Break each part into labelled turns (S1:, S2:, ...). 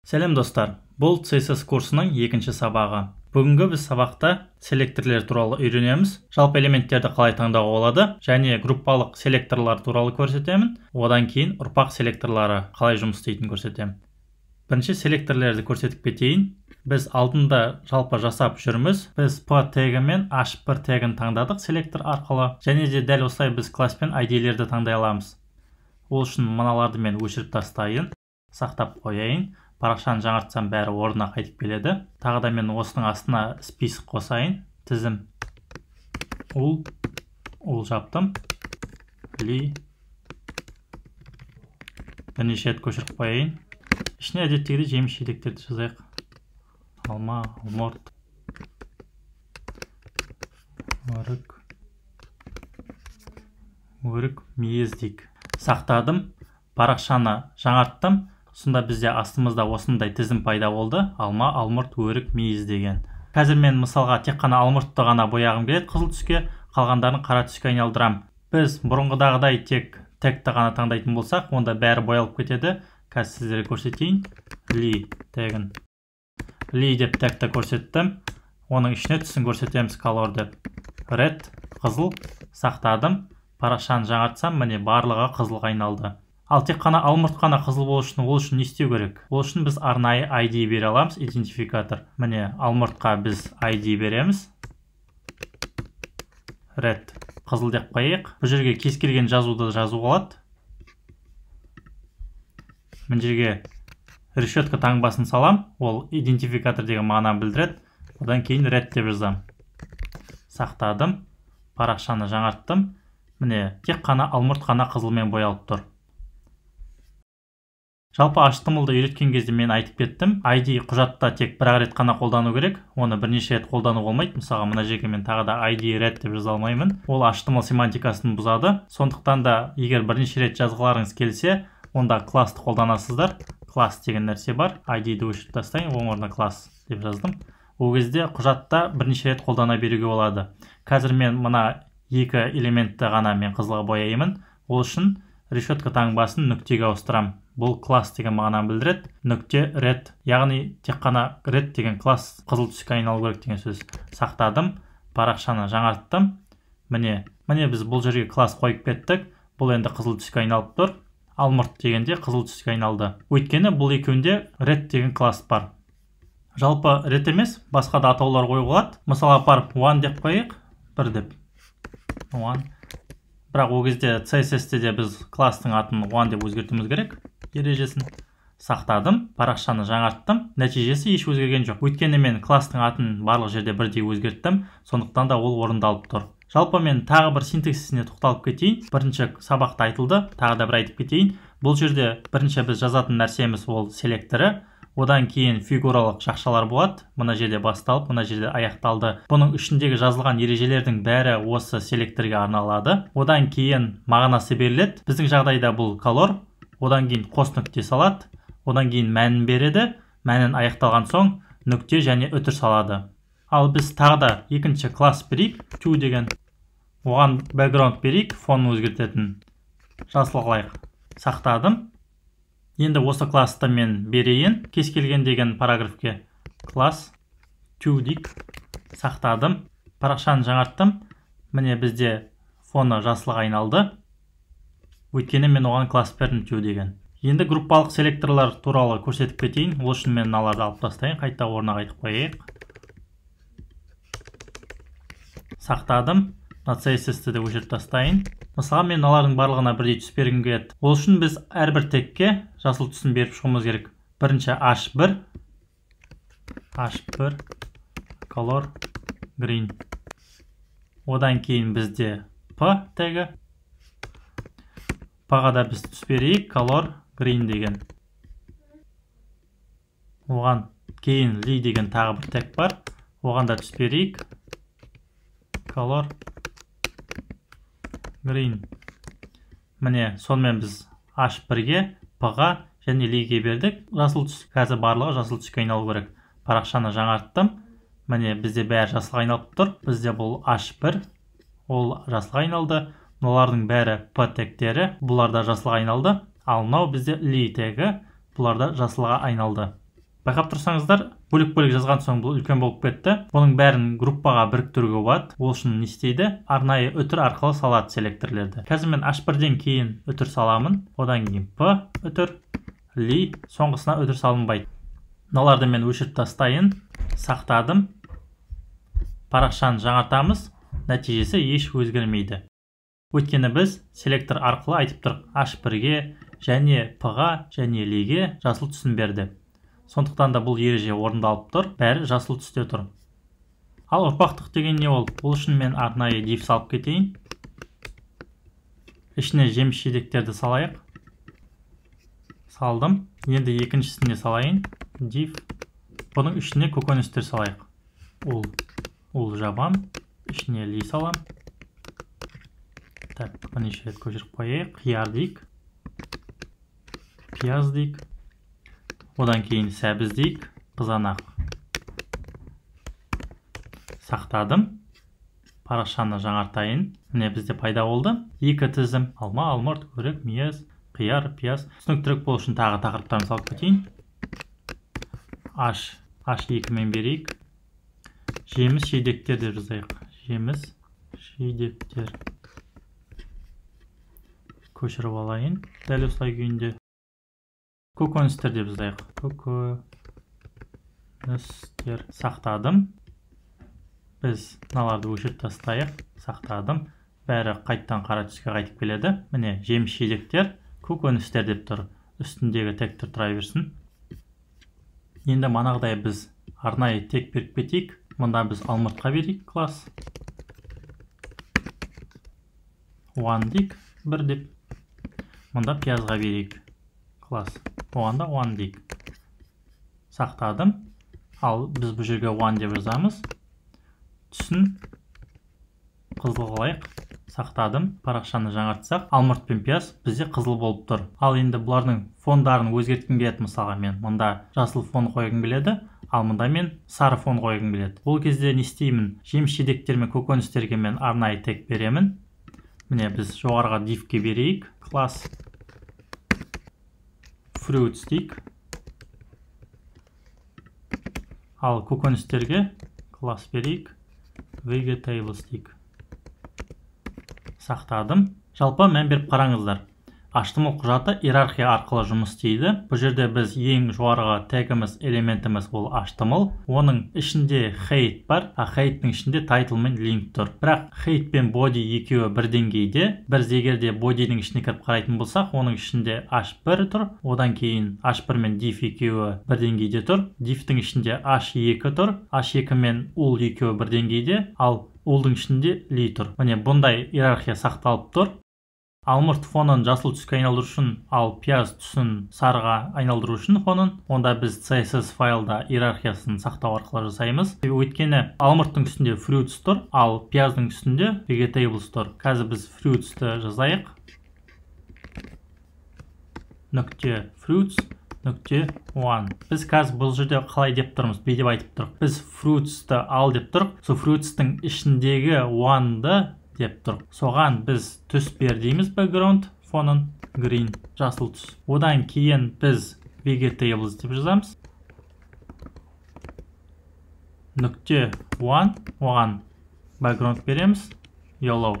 S1: Сәлем достар, бұл CSS курсының екінші сабағы. Бүгінгі біз сабақта селекторлер туралы үйренеміз. Жалпы элементтерді қалай таңдауға болады және группалық селекторлар туралы көрсетемін. Одан кейін ұрпақ селекторлары қалай жұмыс істейтінін көрсетемін. Бірінші селекторлерді көрсетіп кетейін. Біз алдында жалпы жасап жүрміз. Біз P тегі мен H1 тегін таңдадық селектор арқылы. Және де дәл осылай біз класс пен ID-лерді таңдай аламыз. Ол үшін мыналарды мен өшіріп тастайын, сақтап қояйын. Парақшаны жаңартсам бәрі орнына қайтып келеді. Тағы да мен осының астына список қосайын. Тізім. Ул жаптым. Ли. Бірнеше рет көшіріп қояйын. Ішіне әдеттегідей жеміс жидектерді жазайық. Алма, алмұрт, өрік, өрік, мейіз дейік. Сақтадым. Парақшаны жаңарттым. Сонда бізде астымызда осындай тізім пайда болды. Алма, алмұрт, өрік, мейіз деген. Қазір мен мысалға тек қана алмұртты ғана бояғым келеді қызыл түске, қалғандарын қара түске айналдырам. Біз бұрынғыдағыдай тек тегті ғана таңдайтын болсақ, онда бәрі боялып кетеді. Қазір сіздерге көрсетейін. Ли тегін. Ли деп тегті көрсеттім. Оның ішіне түсін көрсетеміз color деп. Red, қызыл, сақтадым. Парақшаны жаңартсам, міне барлығы қызылға айналды. Ал тек қана алмұрт қана қызыл болу үшін, ол үшін не істеу керек? Ол үшін біз арнайы ID бере аламыз, идентификатор. Міне алмұртқа біз ID береміз. Red, қызыл деп қояйық. Бұл жерге кез келген жазуды жазуға болады. Мына жерге решетка таңбасын салам, ол идентификатор деген мағынаны білдіреді. Одан кейін red деп жазам. Сақтадым, парақшаны жаңарттым. Міне тек қана алмұрт қана қызылмен боялып тұр. Жалпы HTML-ды үйреткен кезде мен айтып кеттім, ID құжатта тек бір рет қана қолдану керек, оны бірнеше рет қолдану болмайды. Мысалға мына жерге мен тағы да ID red деп жаза алмаймын. Ол HTML семантикасын бұзады. Сондықтан да егер бірнеше рет жазғыларыңыз келсе, онда классты қолданасыздар. Класс деген нәрсе бар. ID-ді өшіріп тастайын, оның орнына класс деп жаздым. Ол кезде құжатта бірнеше рет қолдана беруге болады. Қазір мен мына екі элементті ғана мен қызылға бояймын. Ол үшін решетка таңбасын нүктеге ауыстырам. Бұл класс деген мағынаны білдіреді. Нүкте red, яғни тек қана red деген класс қызыл түске айналу керек деген сөз. Сақтадым, парақшаны жаңарттым. Міне, біз бұл жерге класс қойып кеттік. Бұл енді қызыл түске айналып тұр. Алмұрт дегенде қызыл түске айналды. Өйткені бұл екеуінде red деген класс бар. Жалпы red емес, басқа да атаулар қоюға болады. Мысалға апарып one деп қояйық, бір деп. One. Бірақ ол кезде CSS-те де біз класстың атын one деп өзгертуіміз керек. Ережесін сақтадым, парақшаны жаңарттым. Нәтижесі еш өзгерген жоқ. Өйткені мен класстың атын барлық жерде бірдей өзгерттім, сондықтан да ол орындалып тұр. Жалпы мен тағы бір синтаксисіне тоқталып кетейін. Бірінші сабақта айтылды, тағы да бір айтып кетейін. Бұл жерде бірінші біз жазатын нәрсеміз ол селекторы. Одан кейін фигуралық жақшалар болады. Мына жерде басталып, мына жерде аяқталды. Бұның ішіндегі жазылған ережелердің бәрі осы селекторге арналады. Одан кейін мағынасы беріледі. Біздің жағдайда бұл color. Одан кейін қос нүкте салады. Одан кейін мәнін береді. Мәнін аяқталған соң нүкте және үтір салады. Ал біз тағы да екінші класс берейік, to деген. Оған background берейік, фонын өзгертетін. Жасыл қылайық. Сақтадым. Енді осы классты мен берейін. Кез келген деген параграфке класс to дейік. Сақтадым. Парақшаны жаңарттым. Міне бізде фоны жасылға айналды. Өйткені мен оған класс бердім to деген. Енді группалық селекторлар туралы көрсетіп кетейін. Ол үшін мен мыналарды алып тастайын, қайта орнына қайтып қояйық. Сақтадым. Мына CSS-ті де өшіріп тастайын. Мысалға мен мыналардың барлығына бірдей түс бергім келеді. Ол үшін біз әрбір тегке жасыл түсін беріп шығуымыз керек. Бірінші H1, H1 color green. Одан кейін бізде P тегі. P-ға да біз түс берейік, color green деген. Оған кейін li деген тағы бір тег бар. Оған да түс берейік, color green. Міне, сонымен біз H1-ге, P-ға және li-ге бердік. Жасыл түс, қазір барлығы жасыл түске айналу керек. Парақшаны жаңарттым. Міне, бізде бәрі жасылға айналып тұр. Бізде бұл H1, ол жасылға айналды. Мыналардың бәрі P тегтері, бұлар да жасылға айналды. Ал мынау бізде li тегі, бұлар да жасылға айналды. Байқап тұрсаңыздар, бөлек-бөлек жазған соң бұл үлкен болып кетті. Бұның бәрін группаға біріктіруге болады. Ол үшін не істейді? Арнайы үтір арқылы салады селекторлерді. Қазір мен H1-ден кейін үтір саламын. Одан кейін P үтір, li, соңғысына үтір салынбайды. Мыналарды мен өшіріп тастайын. Сақтадым. Парақшаны жаңартамыз. Нәтижесі еш өзгермейді. Өйткені біз селектор арқылы айтып тұрық H1-ге және P-ға және li-ге жасыл түсін берді. Сондықтан да бұл ереже орындалып тұр, бәрі жасыл түсте тұр. Ал ұрпақтық деген не ол? Ол үшін мен арнайы div салып кетейін. Ішіне жеміс жидектерді салайық. Салдым. Енді екіншісіне салайын. Div. Бұның ішіне көкөністер салайық. Ул жабам. Ішіне ли салам. Так, бірнеше рет көшіріп қояйық. Қияр дейік. Пияз дейік. Одан кейін сәбіз дейік, қызанақ. Сақтадым. Парақшаны жаңартайын. Міне бізде пайда болды. Екі тізім. Алма, алмұрт, өрік, мейіз, қияр, пияз. Түсініктірек болу үшін тағы тақырыптарын салып кетейін. H, H2-мен берейік. Жеміс жидектер деп жазайық. Жеміс жидектер. Көшіріп алайын. Дәл осылай күйінде. Көкөністер деп жазайық. Көкөністер. Сақтадым. Біз мыналарды өшіріп тастайық. Сақтадым. Бәрі қайттан қара түске қайтып келеді. Міне жеміс жидектер, көкөністер деп тұр. Үстіндегі тегтер тұра берсін. Енді манағыдай біз арнайы тег беріп кетейік. Мұнда біз алмұртқа берейік класс. One дейік, бір деп. Мұнда пиязға берейік класс. Оған да one дейік. Сақтадым. Ал біз бұл жерге one деп жазамыз. Түсін қызыл қылайық. Сақтадым. Парақшаны жаңартсақ, алмұрт пен пияз бізде қызыл болып тұр. Ал енді бұлардың фондарын өзгерткім келеді. Мысалға мен мұнда жасыл фон қойғым келеді, ал мұнда мен сары фон қойғым келеді. Ол кезде не істеймін? Жеміс жидектер мен көкөністерге мен арнайы тег беремін. Міне біз жоғарыға div-ке берейік. Класс fruits дейік. Ал көкөністерге класс берейік. Vegetables дейік. Сақтадым. Жалпы мән беріп қараңыздар. HTML құжаты иерархия арқылы жұмыс істейді. Бұл жерде біз ең жоғарғы тегіміз, элементіміз ол HTML. Оның ішінде head бар, а head'тің ішінде title мен link тұр. Бірақ head пен body екеуі бір деңгейде. Біз егер де body'дің ішіне кіріп қарайтын болсақ, оның ішінде H1 тұр. Одан кейін H1 мен div екеуі бір деңгейде тұр. Div'тің ішінде H2 тұр. H2 мен ul екеуі бір деңгейде, ал ul'дың ішінде li тұр. Міне бұндай иерархия сақталып тұр. Алмұрт фонын жасыл түске айналдыру үшін, ал пияз түсін сарыға айналдыру үшін фонын, онда біз CSS файлда иерархиясын сақтау арқылы жасаймыз. Өйткені алмұрттың үстінде fruits тұр, ал пияздың үстінде vegetables тұр. Қазір біз fruits'ты жазайық. Нүкте fruits, нүкте one. Біз қазір бұл жерде қалай деп тұрмыз? Бей деп айтып тұрық. Біз fruits'ты ал деп тұрық. Сол fruits'тың ішіндегі one'ды деп тұр. Соған біз түс бер дейміз, background фонын green, жасыл түс. Одан кейін біз vegetables деп жазамыз. Нүкте one, оған background береміз, yellow.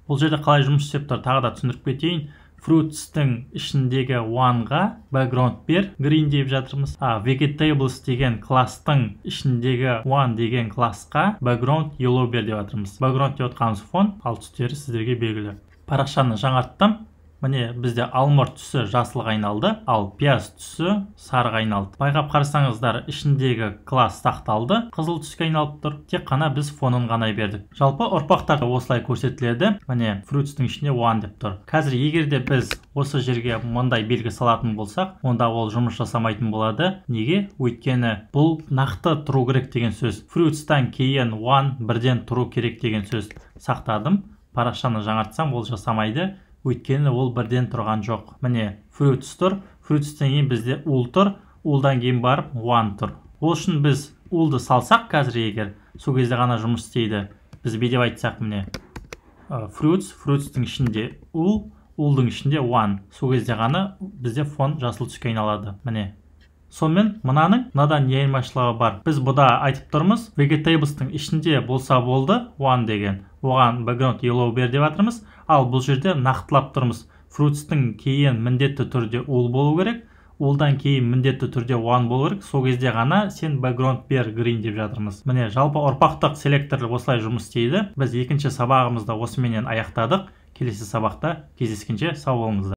S1: Бұл жерде қалай жұмыс істеп тұр, тағы да түсіндіріп кетейін. Fruits'тің ішіндегі one'ға background бер, green деп жатырмыз. А vegetables деген класстың ішіндегі one деген классқа background yellow бер деп жатырмыз. Background деп отқанымыз фон, ал түстері сіздерге белгілі. Парақшаны жаңарттым. Міне бізде алмұрт түсі жасылға айналды, ал пияз түсі сарыға айналды. Байқап қарасаңыздар, ішіндегі класс сақталды, қызыл түске айналып тұр. Тек қана біз фонын ғана бердік. Жалпы ұрпақтар осылай көрсетіледі. Міне fruits'тің ішінде one деп тұр. Қазір егер де біз осы жерге мындай белгі салатын болсақ, онда ол жұмыс жасамайтын болады. Неге? Өйткені бұл нақты тұру керек деген сөз. Fruits'тан кейін one бірден тұру керек деген сөз. Сақтадым. Парақшаны жаңартсам, ол жасамайды. Өйткені ол бірден тұрған жоқ. Міне fruits тұр. Fruits'тен кейін бізде ul тұр. Ul'дан кейін барып one тұр. Ол үшін біз ul'ды салсақ қазір егер, сол кезде ғана жұмыс істейді. Біз бей деп айтсақ, міне fruits, fruits'тің ішінде ul, ul'дың ішінде one. Сол кезде ғана бізде фон жасыл түске айналады. Міне. Сонымен, мынаның мынадан не айырмашылығы бар? Біз бұда айтып тұрмыз, vegetables'тың ішінде болса болды, one деген, оған background yellow бер деп жатырмыз. Ал бұл жерде нақтылап тұрмыз: fruits'тың кейін міндетті түрде ul болу керек, ul-дан кейін міндетті түрде one болу керек, сол кезде ғана сен background бер green деп жатырмыз. Міне, жалпы ұрпақтық селектор осылай жұмыс істейді. Біз екінші сабағымызды осыменен аяқтадық. Келесі сабақта кездескенше сау болыңыздар.